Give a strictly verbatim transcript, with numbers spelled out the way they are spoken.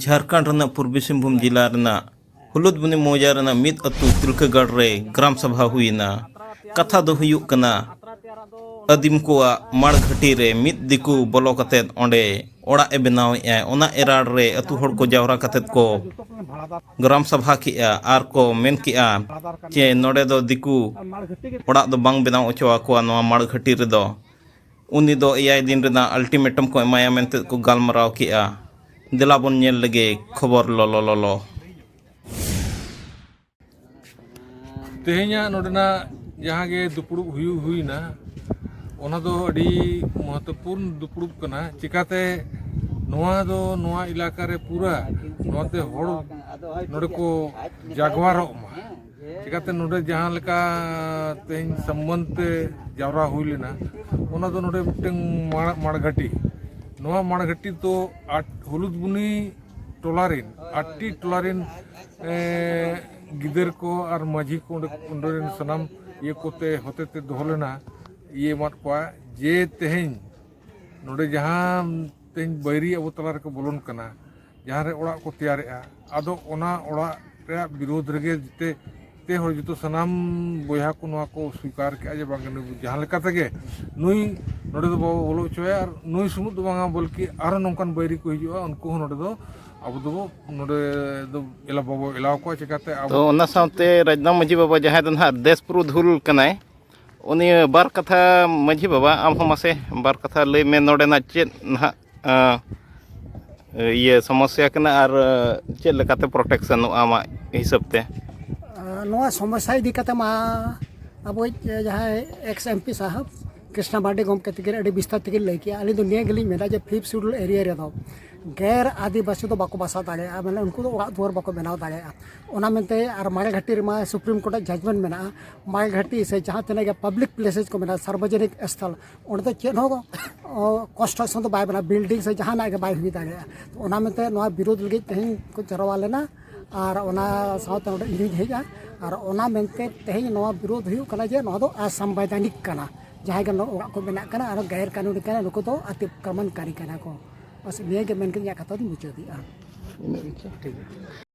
ᱡᱷᱟᱲᱠᱷᱚᱸᱰ ᱨᱮᱱᱟᱜ ᱯᱩᱨᱵᱤ ᱥᱤᱝᱵᱷᱩᱢ ᱡᱮᱞᱟ ᱨᱮᱱᱟᱜ ᱦᱩᱞᱩᱫᱵᱩᱱᱤ ᱢᱚᱣᱡᱟ ᱨᱮᱱᱟᱜ ᱢᱤᱫ ᱟᱹᱛᱩ ᱛᱤᱞᱠᱟᱹᱜᱟᱲ ᱨᱮ ᱜᱨᱟᱢ ᱥᱟᱵᱷᱟ ᱦᱩᱭᱮᱱᱟ᱾ ᱠᱟᱛᱷᱟ ᱫᱚ ᱦᱩᱭᱩᱜ ᱠᱟᱱᱟ, ᱟᱹᱫᱤᱢ ᱠᱚᱣᱟᱜ ᱢᱟᱲ ᱜᱷᱟᱹᱴᱤ ᱨᱮ ᱢᱤᱫ ᱫᱤᱠᱩ ᱵᱚᱞᱚ ᱠᱟᱛᱮᱫ ᱚᱸᱰᱮ ᱚᱲᱟᱜ ᱮ ᱵᱮᱱᱟᱣᱮᱫᱼᱟ᱾ ᱚᱱᱟ ᱮᱨᱟᱲ ᱨᱮ ᱟᱹᱛᱩ ᱦᱚᱲ ᱠᱚ ᱡᱟᱣᱨᱟ ᱠᱟᱛᱮᱫ ᱠᱚ ᱜᱨᱟᱢ ᱥᱟᱵᱷᱟ ᱠᱮᱜᱼᱟ ᱟᱨ ᱠᱚ ᱢᱮᱱ ᱠᱮᱜᱼᱟ ᱡᱮ ᱱᱚᱰᱮ ᱫᱚ ᱫᱤᱠᱩ ᱚᱲᱟᱜ ᱫᱚ ᱵᱟᱝ ᱵᱮᱱᱟᱣ ᱦᱚᱪᱚ ᱟᱠᱚᱣᱟ ᱱᱚᱣᱟ ᱢᱟᱲ ᱜᱷᱟᱹᱴᱤ ᱨᱮᱫᱚ᱾ ᱩᱱᱤ ᱫᱚ ᱮᱭᱟᱭ ᱫᱤᱱ ᱨᱮᱱᱟᱜ ᱟᱞᱴᱤᱢᱮᱴᱟᱢ ᱠᱚ ᱮᱢᱟᱭᱟ ᱢᱮᱱᱛᱮ ᱠᱚ ᱜᱟᱞᱢᱟᱨᱟᱣ ᱠᱮᱜᱼᱟ᱾ ᱫᱮᱞᱟ ᱵᱚᱱ ᱧᱮᱞ ᱞᱮᱜᱮ ᱠᱷᱚᱵᱚᱨ ᱞᱚᱞᱚ ᱞᱚᱞᱚ᱾ ᱛᱮᱦᱮᱧᱟᱜ ᱱᱚᱰᱮᱱᱟᱜ ᱡᱟᱦᱟᱸ ᱜᱮ ᱫᱩᱯᱲᱩᱵ ᱦᱩᱭᱩᱜ ᱦᱩᱭᱱᱟ, ᱚᱱᱟ ᱫᱚ ᱟᱹᱰᱤ ᱢᱚᱦᱚᱛᱛᱚᱯᱩᱨᱱ ᱫᱩᱯᱲᱩᱵ ᱠᱟᱱᱟ᱾ ᱪᱤᱠᱟᱛᱮ ᱱᱚᱣᱟ ᱫᱚ ᱱᱚᱣᱟ ᱮᱞᱟᱠᱟ ᱨᱮ ᱯᱩᱨᱟ ᱱᱚᱣᱟᱛᱮ ᱦᱚᱲ ᱱᱚᱰᱮ ᱠᱚ ᱡᱟᱜᱽᱣᱟᱨᱚᱜ ᱢᱟ᱾ ᱪᱤᱠᱟᱛᱮ ᱱᱚᱰᱮ ᱡᱟᱦᱟᱸ ᱞᱮᱠᱟ ᱛᱮᱦᱮᱧ ᱥᱚᱢᱢᱟᱱ ᱛᱮ ᱡᱟᱣᱨᱟ ᱦᱩᱭ ᱞᱮᱱᱟ, ᱚᱱᱟ ᱫᱚ ᱱᱚᱰᱮ ᱢᱤᱫᱴᱟᱝ ᱢᱟᱲ-, ᱢᱟᱲᱜᱷᱟᱴᱤ, ᱱᱚᱣᱟ ᱢᱟᱲᱜᱷᱟᱴᱤ ᱫᱚ ᱟᱴ-, ᱦᱩᱞᱩᱫᱵᱩᱱᱤ ᱴᱚᱞᱟ ᱨᱮᱱ, ᱟᱴᱴᱤ ᱴᱚᱞᱟ ᱨᱮᱱ, ᱮ, ᱜᱤᱫᱟᱹᱨ ᱠᱚ ᱟᱨ ᱢᱟᱹᱡᱷᱤ ᱠᱚ ᱚᱸᱰᱮ, ᱚᱸᱰᱮ ᱨᱮᱱ ᱥᱟᱱᱟᱢ ᱤᱭᱟᱹ ᱠᱚᱛᱮ ᱦᱚᱛᱮ ᱛᱮ ᱫᱚᱦᱚ ᱞᱮᱱᱟ, ᱤᱭᱟᱹ ᱮᱢᱟᱫ ᱠᱚᱣᱟ ᱡᱮ ᱛᱮᱦᱮᱧ ᱱᱚᱰᱮ ᱡᱟᱦᱟᱸ ᱛᱮᱦᱮᱧ ᱵᱟᱹᱭᱨᱤ ᱟᱵᱚ ᱛᱟᱞᱟ ᱨᱮᱠᱚ ᱵᱚᱞᱚᱱ ᱠᱟᱱᱟ, ᱡᱟᱦᱟᱸ ᱨᱮ ᱚᱲᱟᱜ ᱠᱚ ᱛᱮᱭᱟᱨᱮᱜᱼᱟ, ᱟᱫᱚ ᱚᱱᱟ ᱚᱲᱟᱜ ᱨᱮᱭᱟᱜ ᱵᱤᱨᱳᱫᱷ ᱨᱮᱜᱮ ᱡᱮᱛᱮ, ᱡᱮᱛᱮ ᱦᱚᱲ, ᱡᱚᱛᱚ ᱥᱟᱱᱟᱢ ᱵᱚᱭᱦᱟ ᱠᱚ ᱱᱚᱣᱟ ᱠᱚ ᱥᱣᱤᱠᱟᱨ ᱠᱮᱜᱼᱟ ᱡᱮ ᱵᱟᱝ, ᱱᱩᱭ ᱡᱟᱦᱟᱸ ᱞᱮᱠᱟ ᱛᱮᱜᱮ ᱱᱩᱭ ᱱᱚᱰᱮ ᱫᱚ ᱵᱟᱵᱚ ᱵᱚᱞᱚ ᱦᱚᱪᱚᱣᱟᱭᱟ᱾ ᱟᱨ ᱱᱩᱭ ᱥᱩᱢᱩᱫ ᱫᱚ ᱵᱟᱝᱟ, ᱵᱚᱞᱠᱤ ᱟᱨᱦᱚᱸ ᱱᱚᱝᱠᱟᱱ ᱵᱟᱹᱭᱨᱤ ᱠᱚ ᱦᱤᱡᱩᱜᱼᱟ, ᱩᱱᱠᱩ ᱦᱚᱸ ᱱᱚᱰᱮ ᱫᱚ ᱟᱵᱚ ᱫᱚᱵᱚ, ᱱᱚᱰᱮ ᱫᱚ ᱮᱞᱟ ᱵᱟᱵᱚ ᱮᱞᱟᱣ ᱠᱚᱣᱟ᱾ ᱪᱤᱠᱟᱛᱮ ᱟᱵᱚ ᱛᱚ ᱚᱱᱟ ᱥᱟᱶᱛᱮ ᱨᱟᱡᱽᱱᱟ ᱢᱟᱹᱡᱷᱤ ᱵᱟᱵᱟ, ᱡᱟᱦᱟᱸᱭ ᱫᱚ ᱱᱟᱦᱟᱜ ᱫᱮᱥ ᱯᱩᱨᱩᱫᱷᱩᱞ ᱠᱟᱱᱟᱭ, ᱩᱱᱤ ᱵᱟᱨ ᱠᱟᱛᱷᱟ, ᱢᱟᱹᱡᱷᱤ ᱵᱟᱵᱟ, ᱟᱢ ᱦᱚᱸ ᱢᱟᱥᱮ ᱵᱟᱨ ᱠᱟᱛᱷᱟ ᱞᱟᱹᱭ ᱢᱮ, ᱱᱚᱰᱮᱱᱟᱜ ᱪᱮᱫ ᱱᱟᱦᱟᱜ, ᱟᱸ, ᱤᱭᱟᱹ ᱥᱚᱢᱚᱥᱥᱟ ᱠᱟᱱᱟ ᱟᱨ, ᱟᱸ, ᱪᱮᱫ ᱞᱮᱠᱟᱛᱮ ᱯᱨᱚᱴᱮᱠᱥᱚᱱᱚᱜᱼᱟ ᱟᱢᱟᱜ ᱦᱤᱥᱟᱹᱵ ᱛᱮ? ᱟᱸ, ᱱᱚᱣᱟ ᱥᱚᱢᱚᱥᱥᱟ ᱤᱫᱤ ᱠᱟᱛᱮ ᱢᱟ ᱟᱵᱚᱭᱤᱡ ᱡᱟᱦᱟᱸᱭ ᱮᱠᱥ ᱮᱢ ᱯᱤ ᱥᱟᱦᱮᱵᱽ ᱠᱨᱤᱥᱱᱟ ᱢᱟᱨᱰᱤ ᱜᱚᱢᱠᱮ ᱛᱤᱠᱤᱱ ᱟᱹᱰᱤ ᱵᱤᱥᱛᱟᱨ ᱛᱮᱠᱤᱱ ᱞᱟᱹᱭ ᱠᱮᱜᱼᱟ᱾ ᱟᱹᱞᱤᱧ ᱫᱚ ᱱᱤᱭᱟᱹ ᱜᱮᱞᱤᱧ ᱢᱮᱱᱟ ᱡᱮ ᱯᱷᱤᱯᱛᱷ ᱥᱤᱰᱩᱞ ᱮᱨᱤᱭᱟ ᱨᱮᱫᱚ ᱜᱮᱨ ᱟᱹᱫᱤᱵᱟᱹᱥᱤ ᱫᱚ ᱵᱟᱠᱚ ᱵᱟᱥᱟ ᱫᱟᱲᱮᱭᱟᱜᱼᱟ, ᱢᱟᱱᱮ ᱩᱱᱠᱩ ᱫᱚ ᱚᱲᱟᱜ ᱫᱩᱣᱟᱹᱨ ᱵᱟᱠᱚ ᱵᱮᱱᱟᱣ ᱫᱟᱲᱮᱭᱟᱜᱼᱟ᱾ ᱚᱱᱟ ᱢᱮᱱᱛᱮ ᱟᱨ ᱢᱟᱲᱜᱷᱟᱴᱤ ᱨᱮᱢᱟ ᱥᱩᱯᱨᱤᱢ ᱠᱳᱨᱴ ᱟᱜ ᱡᱟᱡᱽᱢᱮᱱᱴ ᱢᱮᱱᱟᱜᱼᱟ, ᱢᱟᱲᱜᱷᱟᱴᱤ ᱥᱮ ᱡᱟᱦᱟᱸ ᱛᱤᱱᱟᱹᱜ ᱜᱮ ᱯᱟᱵᱽᱞᱤᱠ ᱯᱞᱮᱥᱮᱥ ᱠᱚ ᱢᱮᱱᱟᱜᱼᱟ, ᱥᱟᱨᱵᱚᱡᱚᱱᱤᱠ ᱥᱛᱷᱚᱞ, ᱚᱸᱰᱮ ᱫᱚ ᱪᱮᱫ ᱦᱚᱸ, ᱚ, ᱠᱚᱱᱥᱴᱨᱟᱠᱥᱚᱱ ᱫᱚ ᱵᱟᱭ ᱵᱮᱱᱟᱜᱼᱟ, ᱵᱤᱞᱰᱤᱝ ᱥᱮ ᱡᱟᱦᱟᱱᱟᱜ ᱜᱮ ᱵᱟᱭ ᱦᱩᱭ ᱫᱟᱲᱮᱭᱟᱜᱼᱟ᱾ ᱛᱚ, ᱚᱱᱟ ᱢᱮᱱᱛᱮ ᱱᱚᱣᱟ ᱵᱤᱨᱳᱫᱷ ᱞᱟᱹᱜᱤᱫ ᱛᱮᱦᱮᱧ ᱠᱚ ᱡᱟᱨᱣᱟ ᱞᱮᱱᱟ ᱟᱨ ᱚᱱᱟ ᱥᱟᱶᱛᱮ ᱱᱚᱰᱮ ᱤᱧ ᱦᱚᱸᱧ ᱦᱮᱡᱼᱟ᱾ ᱟᱨ ᱚᱱᱟ ᱢᱮᱱᱛᱮ ᱛᱮᱦᱮᱧ ᱱᱚᱣᱟ ᱵᱤᱨᱳᱫᱷ ᱦᱩᱭᱩᱜ ᱠᱟᱱᱟ ᱡᱮ ᱱᱚᱣᱟ ᱫᱚ ᱚᱥᱟᱢᱵᱤᱫᱷᱟᱱᱤᱠ ᱠᱟᱱᱟ, ᱡᱟᱦᱟᱸᱭ ᱜᱮ ᱱᱚᱣᱟ ᱚᱲᱟᱜ ᱠᱚ ᱵᱮᱱᱟᱜ ᱠᱟᱱᱟ ᱟᱨ ᱜᱮᱨ ᱠᱟᱹᱱᱩᱱᱤ ᱠᱟᱱᱟ, ᱱᱩᱠᱩ ᱫᱚ ᱟᱛᱤᱠᱨᱚᱢᱚᱱᱠᱟᱨᱤ ᱠᱟᱱᱟ ᱠᱚ᱾ ᱵᱟᱥ ᱱᱤᱭᱟᱹ ᱜᱮ ᱢᱮᱱ ᱠᱟᱛᱮ ᱤᱧᱟᱹᱜ ᱠᱟᱛᱷᱟ ᱫᱚᱧ ᱢᱩᱪᱟᱹᱫᱮᱜᱼᱟ᱾ ᱤᱱᱟᱹᱜ ᱜᱮᱪᱚ᱾ ᱴᱷᱤᱠ ᱜᱮᱭᱟ᱾